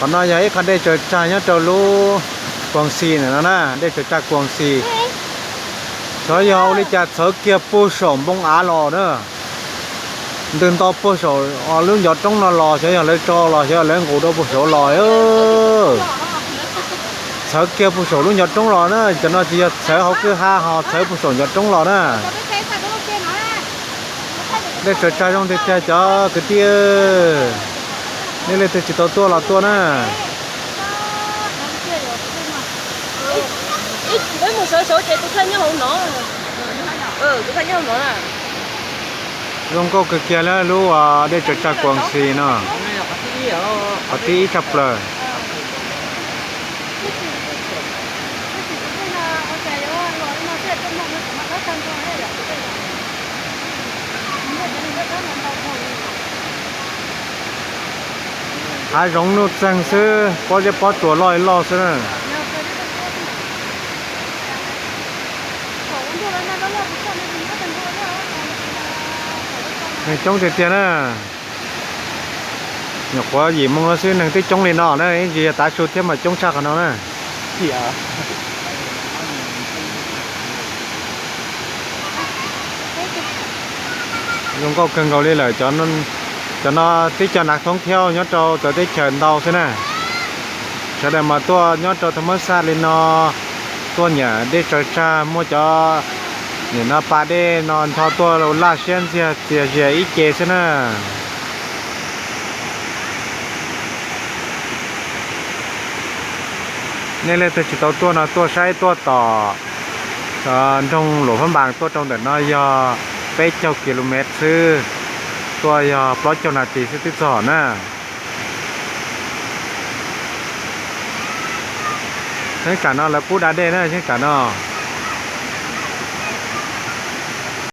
Qhov no yog ib qho dej tsaws tsag nyob rau lub Kuam Xis ntawm no na, dej tsaws tsag Kuam Xis. Xyov yog ua li cas txhawv kiag puag saum npoo av los na. Ntws nto puag saum lub ncov roob no los, xyov yog lawv tso los xyov lawv nqus rau puag saud los. Txhawv kiag puag saum lub ncov roob los na, cov no tsis yog txhawv hauv kwj ha ho txhawv puag saum ncov roob los na. Dej tsaws tsag zoo tiag tiag cov kwv tij. Nej leej twg tsis tau tuaj los tuaj na. Zoo nkauj kawg kiag li lub dej tsaws tsag Kuam Xis no. Qhov thib ib tshaj plaws. Hav zoov nuj txeeg xwb, pob zeb pob tsuas loj li loj xwb na. Neeg coob tiag tiag na. Nyuam qhuav yim moo no xwb neeg twb coob li no na, ib ntsis yog tav su thiab mas coob tshaj qhov no na. Zoo nkauj kawg nkaus li lawm. Cov no tib co nav thoob thiab nyob rau txawv teb chaws ntau xwb na. Sawv daws mas tuaj nyob rau Thaj Mab Xaj li no, tuaj nyiam dej tsaws tsag, muaj cov nim no pas dej no ncho tuaj laj siab ntxiag txias zias ib ce xwb na. Nej leej twg tsis tau tuaj no tuaj saib tuaj tom nroog Luam Phab Npas tuaj rau ntawm no yog peb caug ki lu mev xwb, tuaj yog plaub caug nas this xwb twb txog na. Cheeb tsam no lawv pub da dej na, cheeb tsam no.